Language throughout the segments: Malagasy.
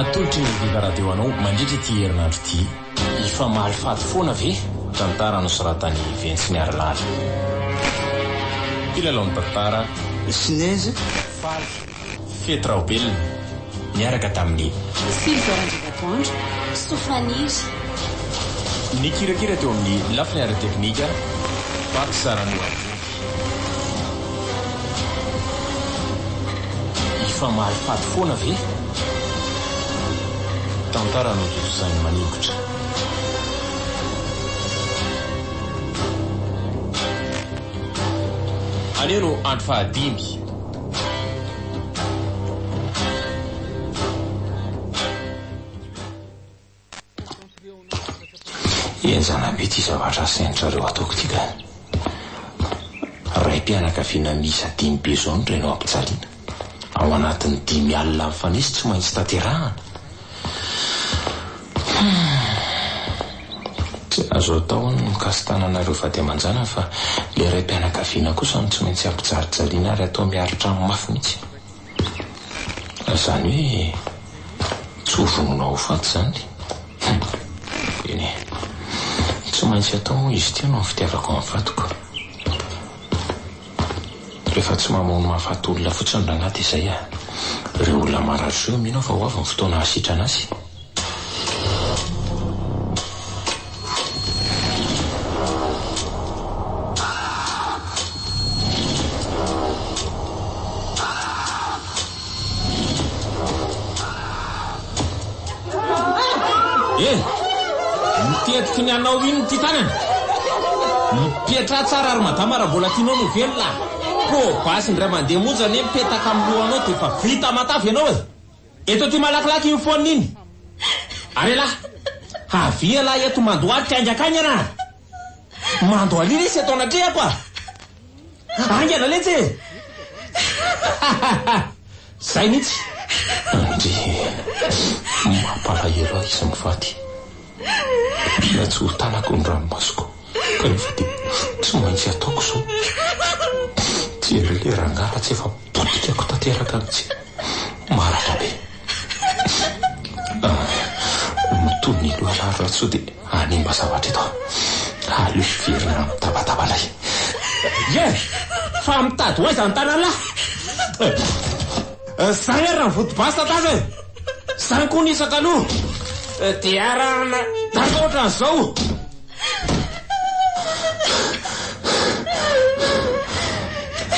Atolotry ny Viva Radio anao mandritra ity herinandro ity. Hifamaly faty foana ve? Tantara nosoratan'i Ventsy Miarilala. Mpilalao ny tantara. Sinezy. Faly. Fety Raobelina. Niaraka tamin'i. Sylvain Randrianatoandro. Soa Faniry. Nikirakira teo amin'ny lafiny ara-teknika, Pax Ranoarivony. Hifamaly faty foana ve? Tantara notontosain'i Maningotra. Anio no andro fahadimy. Henjana be ity zavatra asain-dRareo ataoko ity ka. Raim-pianakaviana miisa dimy be izao no renao ampijaliana. Ao anatin'ny dimy alina mifanesy tsy maintsy tanterahana. Hum. Tsy azo atao hono ny mikasi-tanana ireo vady aman-janany fa ilay raim-pianakaviana kosa no tsy maintsy ampijalijaliana ary atao miaritra mafy mihitsy. Izany hoe tsy ho vonoina ho faty izany? Hum! Eny e! Tsy maintsy atao moa izy ity noho ny fitiavako ny vadiko. Rehefa tsy mamono mahafaty olona fotsiny rangahy dia izay ah! Ireo olona marary ireo mino aho fa ho avy ny fotoana hahasitrana azy. Eh! Mitetiky ny hanao inona ity tanana? Mipetraha tsara ry madama raha mbola tianao ny ho velona a! Pô-basy indray mandeha monja anie mipetaka amin'ny lohanao dia efa vita matavy ianao e! Eto aty malakilaky iny phone iny! Ary elah! Havia elah eto mandohalika haingakaingana a! Mandohalina lesy eto anatrehako a! Haingana letsy e! Zay mihitsy! Ndry! Mampalahelo ahy izy mivady. Mila tsy ho tanako ny ranomasoko kanefa dia tsy maintsy ataoko izao. Jereo ilay rangahy raha tsy efa potikako tanteraka mihitsy. Maratra be. Mitony ny loha raha sao dia hanimba zavatra eto aho. Aleo hiverina mitabataba indray. Ie! Fa mitady ho aiza ny tanan'lah? Zay ary ny vody basy tataza e! Zany koa ny isaka aloha dia arahana daka ohatran'izao.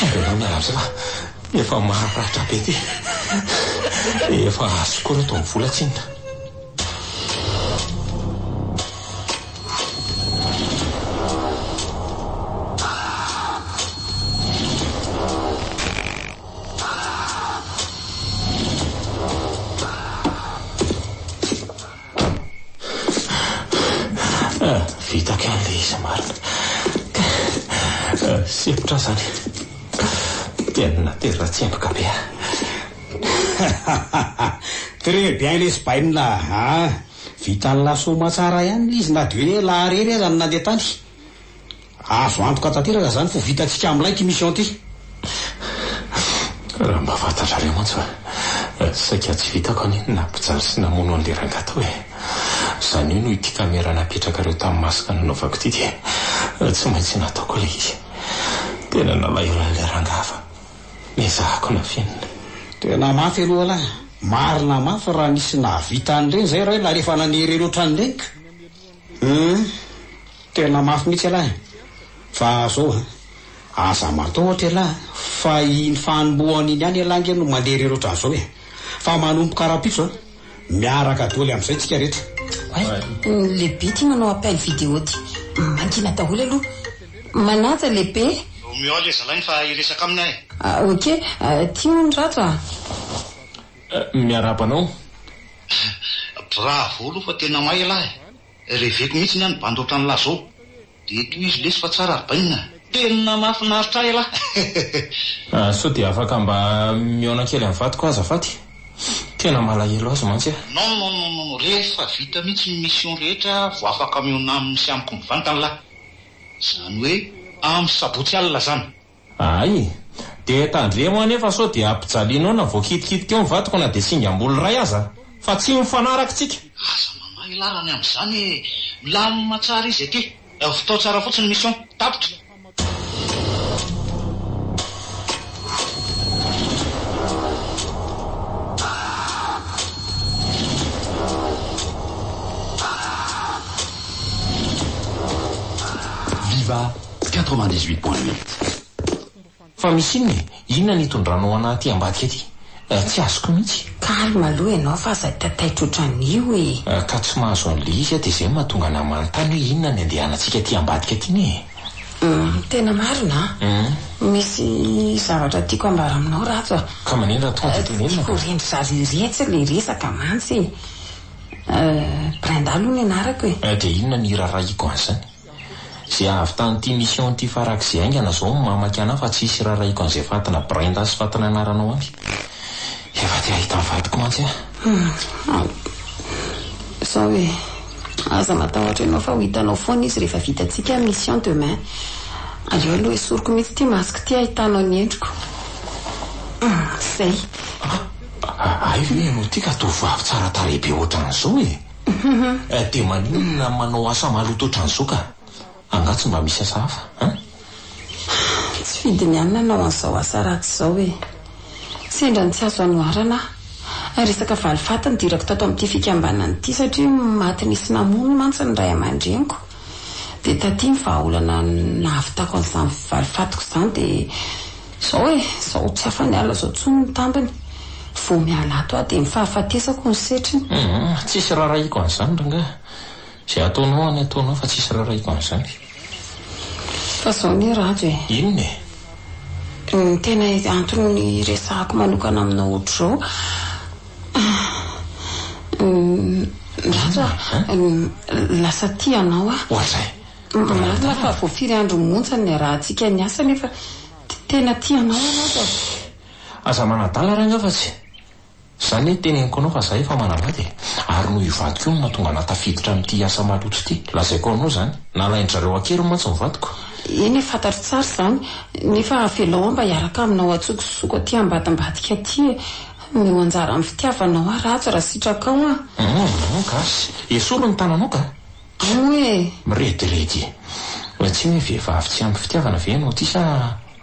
Avelao miala amin'izay fa efa maratra be ity. Efa azoko koa ireto ny vola tsinona. Vitako ihany ilay izy marina. Sempotra aho izany. Tena tera-tsemboka be aho. Très bien lesy bainina a! Vitan'i Lasoma tsara ihany ilay izy na dia hoe elah irery aza no nandeha tany. Azo antoka tanteraka zany fa ho vitantsika amilay ity mission ity. Raha mba fantatrareo mantsy fa saika tsy vitako anie ny nampijaly sy namono an'ilay rangahy tao e! Izany hoe noho ity caméra napetrakareo tamin'ny masque nanaovako ity dia tsy maintsy nataoko ilay izy. Tena nalahelo an'ilay rangahy fa nezahako nafenina. Tena mafy aloha lahy. Marina mafy raha nisy nahavita an'ireny izay ray lahy rehefa nanery ohatran'ireny ka. Hum! Tena mafy mihitsy ialahy e! Fa zao an! Aza matahotra ialahy fa iny fanombohana iny ihany ialahy ange no mandeha irery ohatran'izao e! Fa manomboka rahampitso an! Miaraka doly amin'izay tsika rehetra. Oay! Lehibe ty manao appel vidéo ty. Mangina daholo aloha. Manaja lehibe. Omeo ahy le zalahy iny fa hiresaka aminy aho e. Ok, ty hono rato a. Miarahaba anao. Bravo aloha fa tena mahay ialahy e! Reveko mihitsy ny ahy ny bandy ohatran'lah zao. Dia tohizo lesy fa tsara ry bainina a! Tena mahafinaritra ahy ialahy! Sao dia afaka mba mihaona kely amin'ny vadiko aho azafady? Tena malahelo azy mantsy aho. Non non non non, rehefa vita mihitsy ny mission rehetra vao afaka mihaona aminy sy amiko mivantana lah. Izany hoe amin'ny sabotsy alina izany. Hay! Dia tandremo anefa sao dia ampijalianao na voakitikitika eo ny vadiko na dia singam-bolo iray aza. Fa tsy mifanaraka tsika. Aza mamahy elah raha ny amin'izany e! Milamina tsara izy aty. Vitao tsara fotsiny ny mission. Tapitra. Viva 98.8. Fa misy inona e? Inona no itondranao anah aty ambadika aty? Tsy azoko mihitsy. Calme aloha ianao fa aza taitaitra ohatran'io e! Ka tsy mahazo an'ilay izy aho dia izay no mahatonga anah manontany hoe inona ny andehanantsika aty ambadika aty anie e! Tena marina an! Misy zavatra tiako ambara aminao Rajo a! Ka maninona raha tonga dia tenenina ka? Tiako ho ren-dry zareo iretsy ilay resaka mantsy e! Brenda aloha ny anarako e! Dia inona ny hirarahiko an'izany? Ze ahavitany ity mission ity farak'izay haingana zao no mamaky anah fa tsy hisy rarahiko an'izay fatina Brenda sy fatina anaranao any. Efa te hahita ny vadiko mantsy aho. Zao e, aza matahotra ianao fa ho hitanao foana izy rehefa vitantsika ny mission demain. Aleo aloha esoriko mihitsy ity masque ity ahitanao ny endriko. Zay. Hay ve ianao ity ka tovovavy tsara tarehy be ohatran'izao e? Dia maninona manao asa maloto ohatran'izao ka? Angaha tsy mba misy asa hafa an? Tsy fidiny ihany nanao an'izao asa ratsy izao e! Sendra ny tsy azo anoharana aho. Resaka valifaty nidirako tato amin'ity fikambanana ity satria maty nisy namono mantsy ny ray aman-dreniko. Dia taty ny vahaolana nahavitako an'izany valifatiko izany dia izao e! Izao tsy afa-niala izao intsony ny tambiny. Vao miala ato aho dia ny fahafatesako no setriny. Humm, tsisy rarahiko an'izany rangahy. Izay ataonao any ataonao fa tsisy rarahiko an'izany. Fa zao anie Rajo e. Inona e? Ny tena antony iresahako manokana aminao ohatr'izao, Rajo a, lasa tia anao aho. Ohatray. Marina fa vao firy andro monja no niarahantsika niasa nefa tena tia anao aho Rajo a. Aza manadala rangahy fa tsy. Za anie teneniko anao fa za efa manambady e! Ary noho io vadiko io no nahatonga anah tafiditra amin'ity asa maloto ity. Lazaiko anao izany. Nalain-dry zareo an-keriny mantsy ny vadiko. Eny e, fantatro tsara izany. Nefa avelao aho mba hiaraka aminao antsokosoko aty ambadimbadika aty e! Omeo anjara amin'ny fitiavanao aho Rajo raha sitrakao an! Humm, gasy. Esory ny tananao ka! Ao moa e! Mirediredy. Tsy hoe vehivavy tsy ampy fitiavana ve ianao ity sa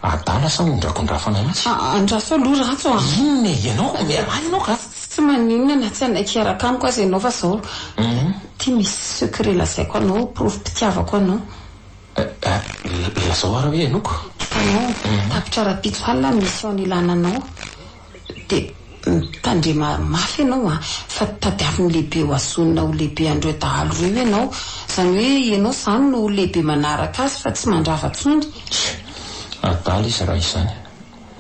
adala sa ondrakondrafana mihitsy? Andraso aloha Rajo a! Inona e? Ianao ko mialà ianao ka! Tsy maninona na tsy hanaiky hiaraka amiko aza ianao fa zao ity misy secret lazaiko anao, porofom-pitiavako anao. Lazao ary hoe henoko. Hitanao, tapitra rahampitso alina ny mission nilana anao. Dia mitandrema mafy ianao an, fa tadiavin'ny lehibe ho azonina ho lehibe an'ireo dahalo ireo ianao. Izany hoe ianao izany no ho lehibe manaraka azy fa tsy mandrava intsony. Tsia, adala izy raha izany.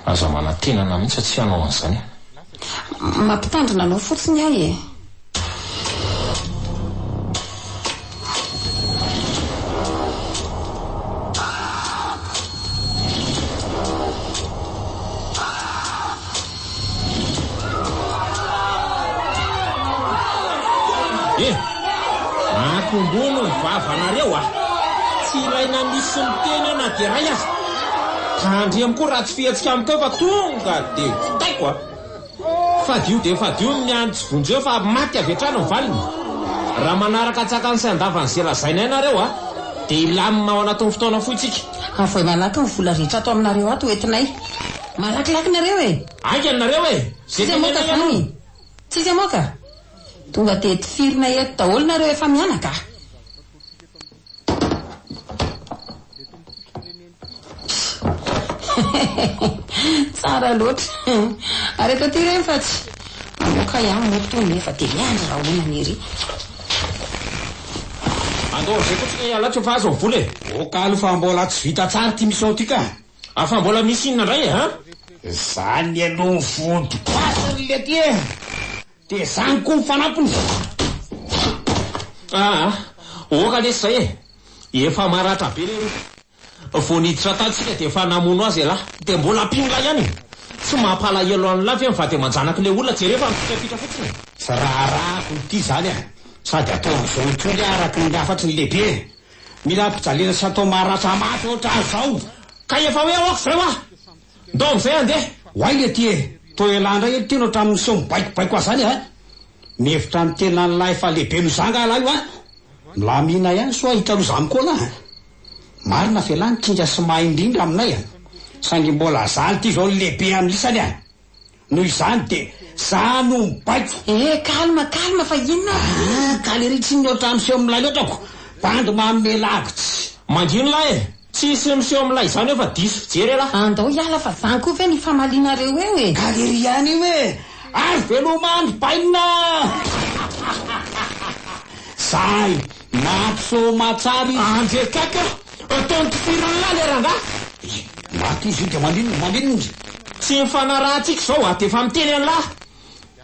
Aza manantena anah mihitsy fa tsy hanao an'izany aho. Mampitandrina anao fotsiny aho e. Eh! Atombono ny vavanareo a! Tsy ilaina misy miteny eo na dia iray aza! Tandremo koa raha tsy fihetsika amiko eo fa tonga dia vitaiko a! Fadio dia fadio ny miandry tsy vonjeo fa maty avy hatrany ny valiny. Raha manaraka antsakany sy andavany izay lazainay nareo a, dia hilamina ao anatin'ny fotoana fohy tsika. Avoay malaky ny vola rehetra ato aminareo ato ho entinay. Malakilaky nareo e! Haingana nareo e! Izay Tsisy hamoaka tenenay zany aloha. e! Tsisy hamoaka? Tonga dia tifirina eto daholo nareo efa mianaka a! Tsara loatra. Ary eto aty ireny fa tsy mamoaka ihany moa toa nefa dia miandry rahonana ery. Andao amizay koa tsika hiala atsy fa azo ny vola e. Ok alo fa mbola tsy vita tsara ity mission ity ka. Ah fa mbola misy inona indray e an? Zany aloha ny vontom-pasiny lety e! Dia zany koa ny fanampiny. Aa, ok lesy zay e! Efa maratra be leroa. Vao niditra tany tsika dia efa namono azy ialahy. Dia mbola ampin'lah ihany e! Tsy mampalahelo an'lah ve ny vady aman-janak'ilay olona? Jereo fa mifitrafitra fotsiny e! Tsy raharahako ity izany a! Sady atao an'izao intsony araka ny hafatry ny lehibe e! Mila ampijaliana sy atao maratra mafy ohatran'izao! Ka efa hoe aoka izay hoa! Ndao amin'izay handeha! Oay letia e! Toa elah indray ity no hatramin'ny miseho mibaikobaiko azy izany a! Mihevitra ny tenan'lah efa lehibe noho za nga lah io an! Milamina ihany soa hita loza amiko eo lah an! Marina fa elah ny kinga sy mahay indrindra aminay an! Saingy mbola za ity zao ny lehibe amin'isany an! Noho izany dia za no mibaiko! Eh calme calme fa inona ary ity? Ah kally ery tsy ny ohatran'ny miseho milay loatra ko! Bandy manome lavitsy! Mangina lah e! Tsisy miseho milay izany eo fa diso fijery elah! Andao hiala fa zany koa ve ny ifamalianareo eo e! Galerie ihany io e! Ary veloma andry bainina! Zay! Maty soamatsara izy! Andry akaka! Ataony tifirin'lah le rangahy! Ie! Maty izy io dia maninona? Maninona? Tsy nifanarahantsika izao a! Dia efa miteny an'lah!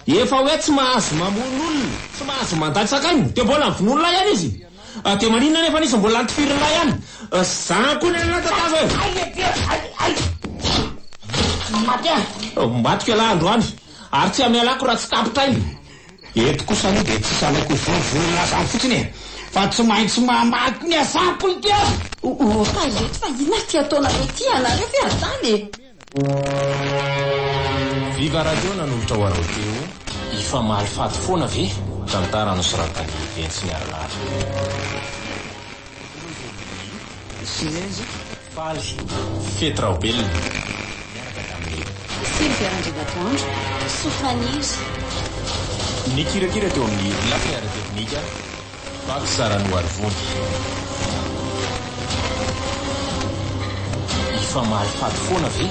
Efa hoe tsy mahazo mamono olona, tsy mahazo mandatsaka aina, dia mbola vonoin'lah ihany izy! Dia maninona anefa izy mbola notifirin'lah ihany? Zany koa ny an'lah tatazo e! Maty ah! Matiko ialahy androany, ary tsy hamelako raha tsy tapitra aina. Eto kosa aloha dia tsisy alaiko ho vonovonoina zany fotsiny e! Fa tsy maintsy mamaky ny asako ity aho! Opa ireto fa inona ity ataonareo ity? Ianareo ve adala e? Viva Radio nanolotra ho anao teo Hifamaly faty foana ve? Tantara nosoratan'i Ventsy Miarilala. Faly Fety Raobelina niaraka tamin'i. Sylvia Randrianatoandro, Soa Faniry. Nikirakira teo amin'ny lafiny ara-teknika, Max Ranoarivony. Hifamaly faty foana ve?